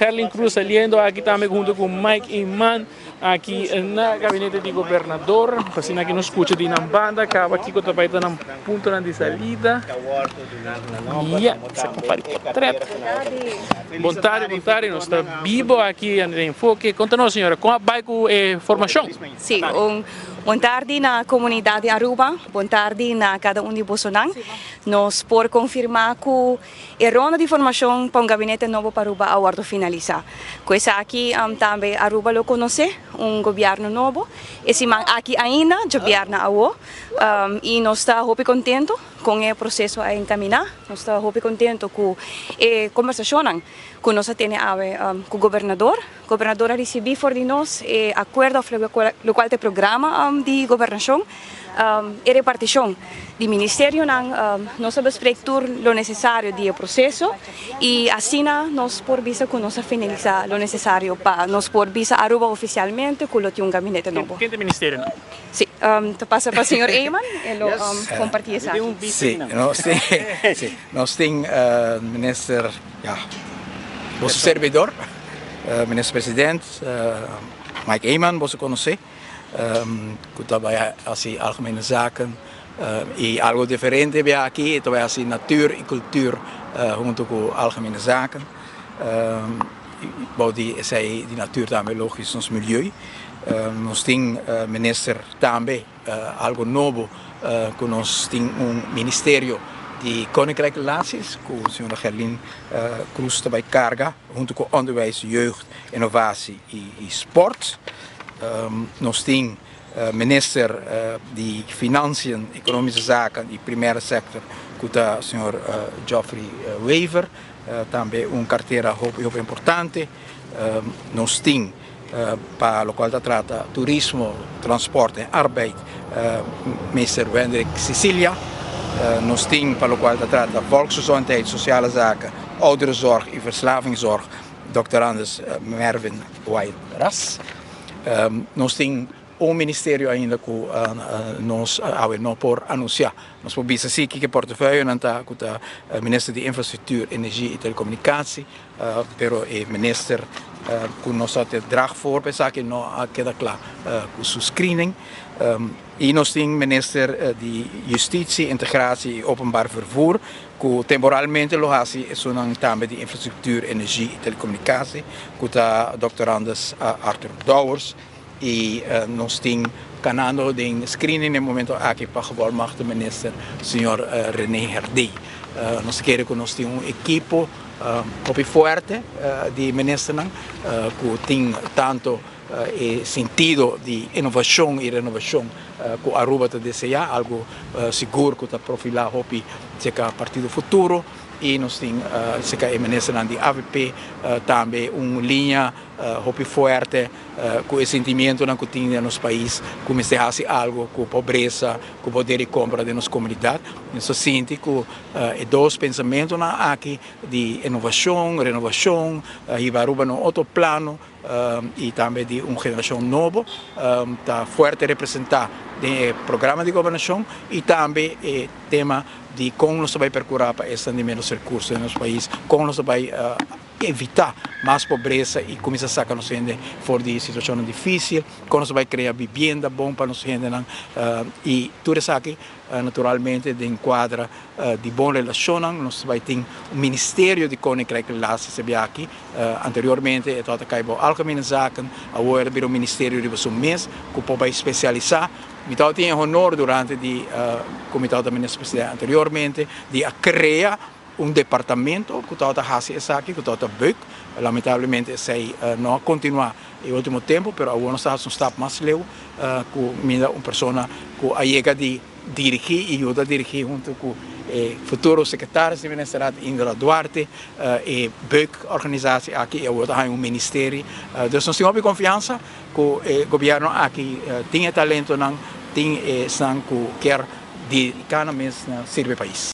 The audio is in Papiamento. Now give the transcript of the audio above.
Gerlin Cruz saliendo aki tambe hunto cu Mike Eman aki na gabinete di gobernador. Asina aki nos scucha di nan banda caba kico ta bay ta nan puntonan di salida. Ya, sa compari portret. Bon tarde, bon tarde. Nos ta bibo aki den Enfoke. Conta nos, señora, con a bay cu e formacion? Si, un bon tardi na comunidad di Aruba. Bon tardi na cada un di bosonan. Nos por confirma cu e ronda di formacion pa un gabinete nobo pa Aruba a wordo finalisa. Cu esaki tambe Aruba lo conoce un gobierno nobo e siman aki ainda, djabièrnè awo, y nos ta hopi contento con e proceso a encamina. Nos ta hopi contento cu e conversacionnan cu nos a tene awe cu gobernador. Gobernador a ricibi for di nos e acuerdo of locual ta e programa di gobernacion, e reparticion di ministerionan. Nos a bespreek tur lo necesario di e proceso y asina nos por bisa cu nos a finalisa lo necesario pa nos por bisa Aruba oficialmente cu lo tin un gabinete nobo. Ken ta e ministerionan? Si, ta pasa pa señor Eman, e lo comparti esaki. Si, nos tin minister, ya, boso servidor. Minister President Mike Eman, boso conoce, cu ta bay haci Algemene Zaken y algo diferente bia aki, ta bay haci Natuur y Cultuur hunto cu Algemene Zaken. Bou di esey di Natuur tambe logisch nos Milieu. Nos tin Minister tambe algo nobo cu nos tin un Ministerio di Koninkrijk Relaties cu señora Gerlin Croes ta bay carga hunto cu Onderwijs, Jeugd, Innovatie y Sport. Nos tin Minister di Financiën, Economische Zaken y Primaire Sector cu ta señor Geoffrey Wever, tambe un cartera hopi hopi importante. Nos tin pa locual ta trata turismo, transporte en arbeid, Meester Wendrick Cecilia. Nos tin pa locual ta trata volksgezondheid, sociale zaken, ouderenzorg y verslavingszorg, Dòkter Anders Mervin White-Ras. Nos tin un ministerio ainda cu nos awe no por anuncia. Nos por bisa si kiko e portefeuillenan ta, cu ta Minister di Infrastructuur, Energie y Telecomunicatie, pero e minister cu nos a drag voor pa esaki no a keda cla cu su screening. Y nos tin Minister di Justitie, Integratie y Openbaar Vervoer cu temporalmente lo haci esunnan tambe di Infrastructuur, Energie y Telecomunicatie, cu ta Dòkter Anders Arthur Dowers. Y nos tin canando den screening den momento aki pa gevolmachtigde minister señor Rene Herdé. Nos ta kere cu nos tin un ekipo hopi fuerte di ministernan cu tin tanto e sentido di innovacion y renovacion cu Aruba ta desea, algo sigur cu ta profila hopi cerca Partido Futuro y nos tin cerca e ministernan di avp tambe un liña hopi fuerte cu e sentimientonan cu tin den nos pais cu mester haci algo cu pobresa, cu poder di compra den nos comunidad. Nos ta sinti cu e dos pensamentonan aki di innovacion, renovacion, hiba Aruba na un otro plano y tambe di un generacion nobo ta fuerte representa den e programa di gobernacion y tambe e tema di con nos ta bay percura pa esnan di menos recurso den nos pais, con nos ta bay evita mas pobresa y cuminsa saca nos hende for di situacionnan dificil, con nos ta bay crea bibienda bon pa nos hendenan y tur esaki naturalmente den cuadra di bon relacionnan. Nos ta bay tin un ministerio di Koninkrijk Relaties e biaha aki. Anteriormente e tabata cay bao Algemene Zaken, awor el a bira un ministerio riba su mes cu por bay specialisa. Mi tabata tin e honor durante di cu mi tabata minister presidente anteriormente di a crea un departamento cu tabata haci esaki, cu tabata buik. Lamentablemente esey no a continua e ultimo tempo, pero awor nos ta haci un stap mas leu cu minda un persona cu a yega di dirigi y yuda dirigi hunto cu e futuro secretaris di ministerat Indra Duarte e buik organisatie aki y awor ta haña un ministerie. Dus nos tin hopi confiansa cu e gobierno aki tin e talentonan, tin esnan cu kier dedica nan mes na sirbi e pais.